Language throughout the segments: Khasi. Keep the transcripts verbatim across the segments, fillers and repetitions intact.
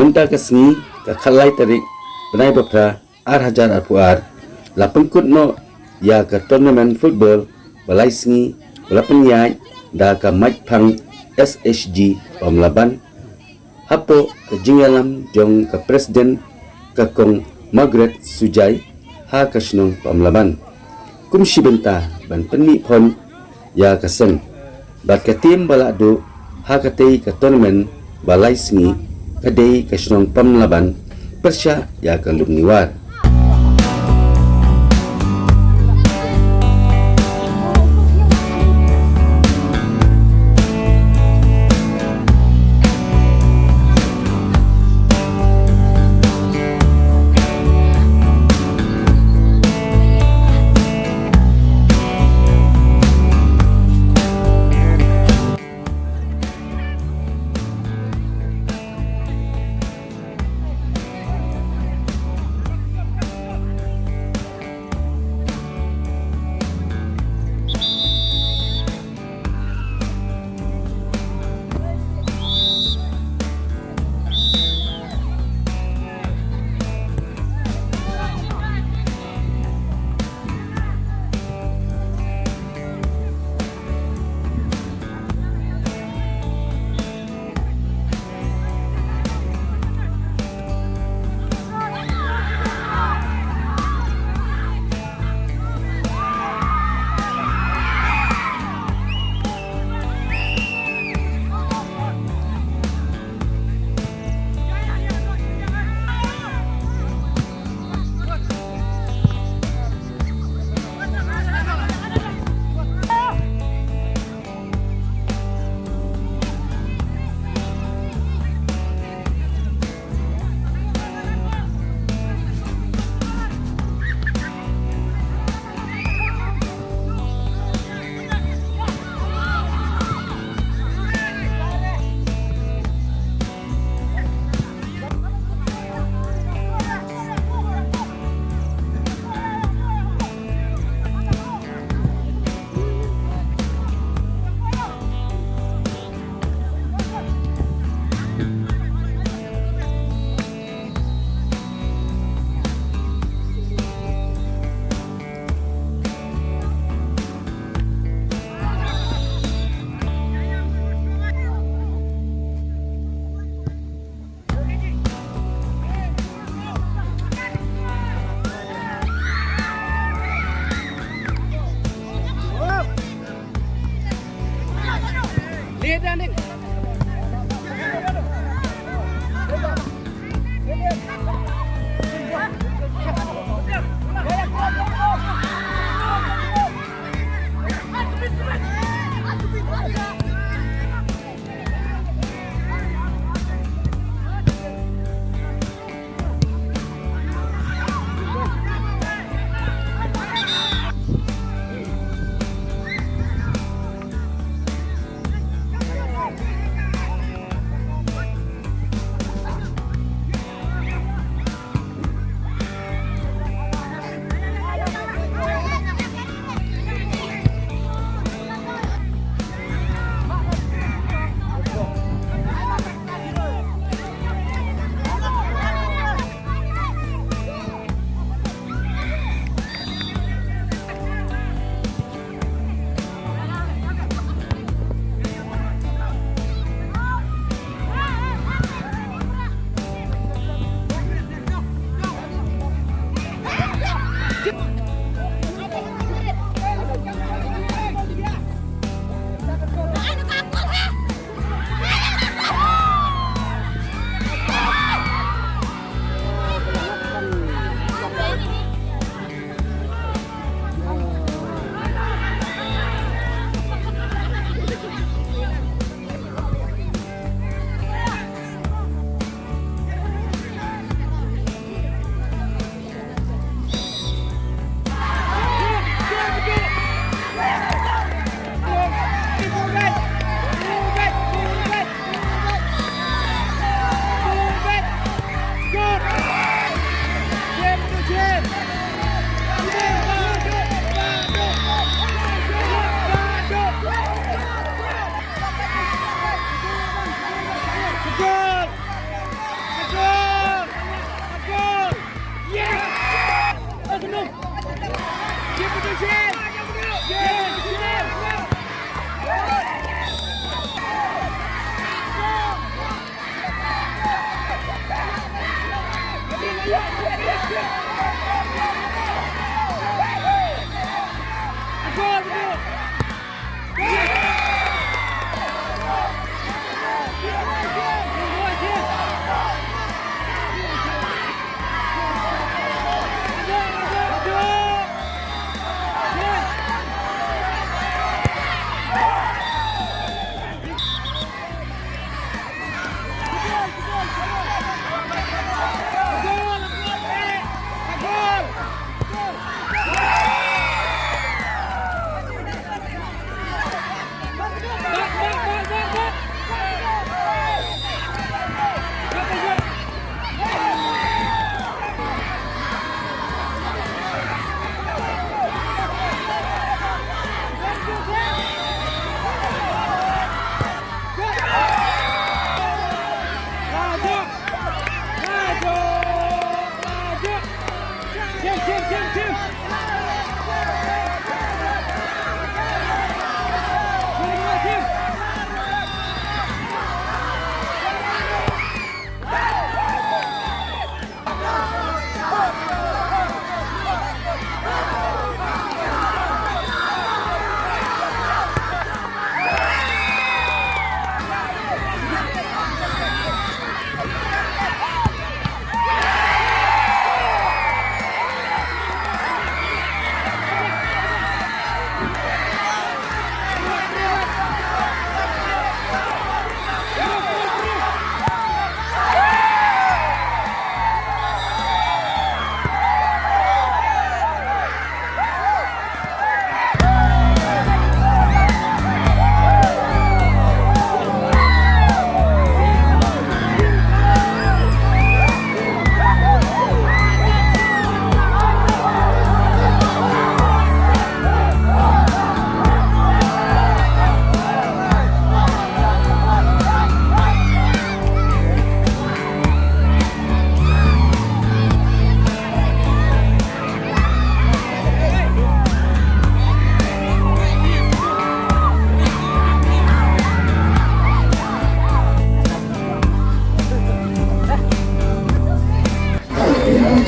Mynta ka sngi ka khatlai tarik bnai ba phra ar hajar arphew ar la pynkut noh ïa ka tournament football ba lai sngi ba la pynïaid da ka Maitphang S H G Pamlaban hapoh ka jingïalam jong ka President ka Kong Margaret Sujai ha ka shnong Pamlaban. Kum shi bynta ban pynmih phon ïa ka seng bad ka team ba la duh ha katei ka tournament ba lai sngi ka dei ka shnong Pamlaban pyrshah ïa ka Lumniwar.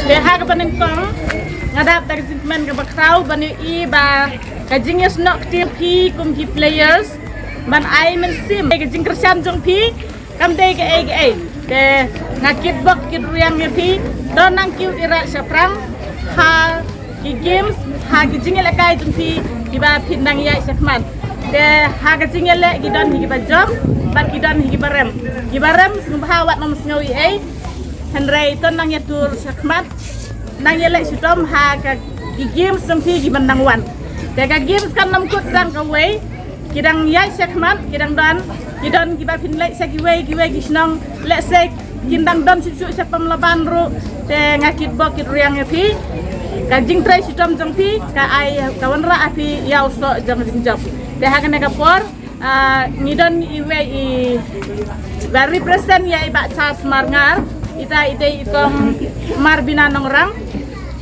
Te ha kaba nyngkong nga dap da ka jingkmen kaba khraw ban ïohi ba ka jingïasnoh ktien phi kum ki players ban ai mynsiem ka jingkyrshan jong phi. Kam dei kaei kaei. Te nga kitbok kitrwiang ïa phi. To nang kiew ïarap shaphrang ha ki games, ha ki jingïalehkai jong phi kiba phi nang ïaid shakhmat. Te ha ka jingïaleh ki don hi kiba jop bad ki don hi kiba rem. Kiba rem sngewbha wat nym sngew ei ei. Hynrei to nang ïatur shakhmat, nang ïaleh shitom ha ka ki games jong phi kiba nang wan. Te ka games kan nym kut tang kawei. Ki dang ïaid shakhmat, ki dang don, ki don kiba phin leit sha kiwei kiwei ki shnong. Lehse kin dang don shuh shuh sha Pamlaban ruh. Te nga kitbok kitrwiang ïa phi. Ka jingtrei shitom jong phi ka ai, ka wanrah ïa phi ïa u soh jong jingjop. Te ha kane ka por, ah, ngi don iwei iba represent ïa i Bah Charles Marngar. Ita i dei i kong Marbina Nongrang.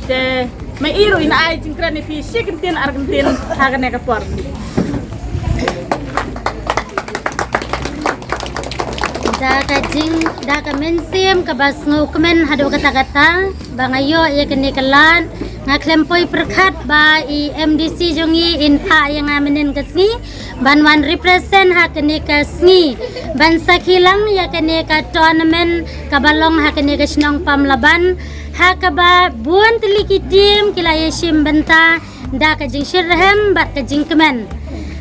Te ma i ruh in ai jingkren ïa phi shi kyntien ar kyntien ha kane ka por. Da ka jing, da ka mynsiem kaba sngewkmen haduh katta katta ba nga ïoh ïa kane ka lad, nga khlem poi pyrkhat ba i M D C jong ngi in phah ïa nga mynhynnin ka sngi ban wan represent ha kane ka sngi, ban sakhi lang ïa kane ka tournament kaba long ha kane ka shnong Pamlaban, ha kaba bun tylli ki team ki la ïashim bynta da ka jingshitrhem bad ka jingkmen.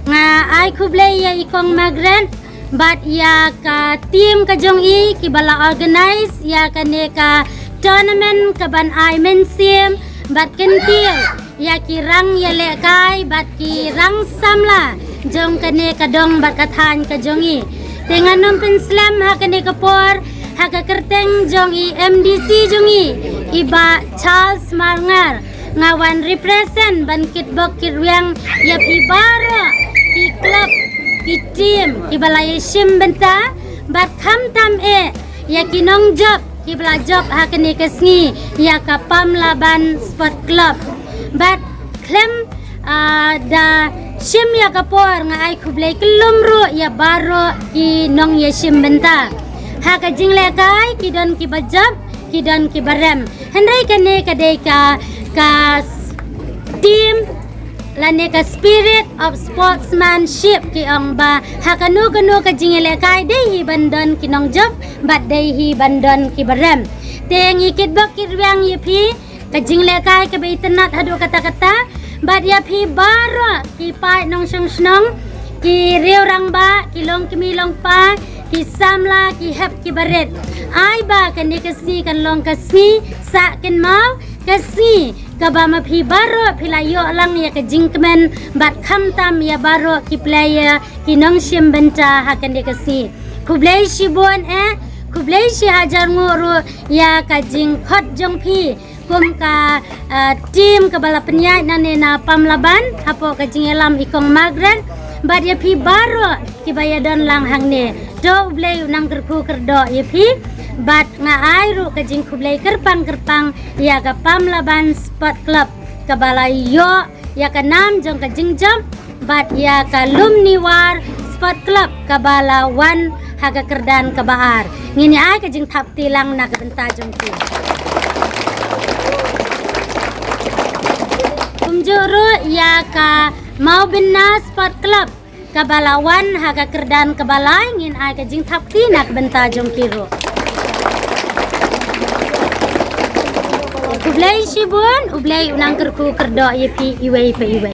Nga ai khublei ïa i kong Margaret bad ïa ka team ka jong i kiba la organize ïa kane ka tournament kaban ai mynsiem bad kyntiew ïa ki rang ïalehkai bad ki rang samla jong kane ka dong bad ka thaiñ ka jong i. Te ngan nym pynslem ha kane ka por ha ka kyrteng jong i M D C jong i, i Bah Charles Marngar, nga wan represent ban kitbok kitrwiang ïa phi baroh ki club, ki team kiba la ïashim bynta bad khamtam eh ïa ki nongjop kiba la jop ha kane ka sngi ïa ka Pamlaban Sport Club. Bad khlem, ah, da shim ïa ka por nga ai khublei kyllum ruh ïa baroh ki nongïashim bynta. Ha ka jinglehkai ki don kiba jop, ki don kiba rem. Hynrei kane ka dei ka, ka s-, team lane ka spirit of sportsmanship ki ong ba ha kano kano ka jingïalehkai dei hi ban don ki nongjop bad dei hi ban don kiba rem. Te ngi kitbok kitrwiang ïa phi, ka jinglehkai kaba itynnad haduh katta katta bad ïa phi baroh ki paid nongshong shnong, ki riew rangbah, ki longkmie longkpa, ki samla, ki hep ki barit. Ai ba kane ka sngi kan long ka sngi sah kynmaw, ka sngi kaba ma phi baroh phi la ïoh lang ïa ka jingkmen bad khamtam ïa baroh ki player, ki nongshim bynta ha kane ka sngi. Khublei shibun eh, khublei shihajar nguh ruh ïa ka jingkhot jong phi kum ka, ah, team kaba la pynïaid nangne na Pamlaban hapoh ka jingïalam i kong Margaret bad ïa phi baroh kiba ïadon lang hangne. To U Blei u nang kyrkhu kyrdoh ïa phi bad nga ai ruh ka jingkhublei kyrpang kyrpang ïa ka Pamlaban Sport Club kaba la ïoh ïa ka nam jong ka jingjop bad ïa ka Lumniwar Sport Club kaba la wan ha ka kyrdan kaba ar. Ngin ïa ai ka jingthap kti lang na ka bynta jong ki. Kumjuh ruh ïa ka Mawbynna Sport Club kaba la wan ha ka kyrdan kaba lai, ngin ai ka jingthap kti na ka bynta jong ki ruh. Khublei shibun, U Blei u nang kyrkhu kyrdoh ïa phi iwei pa iwei.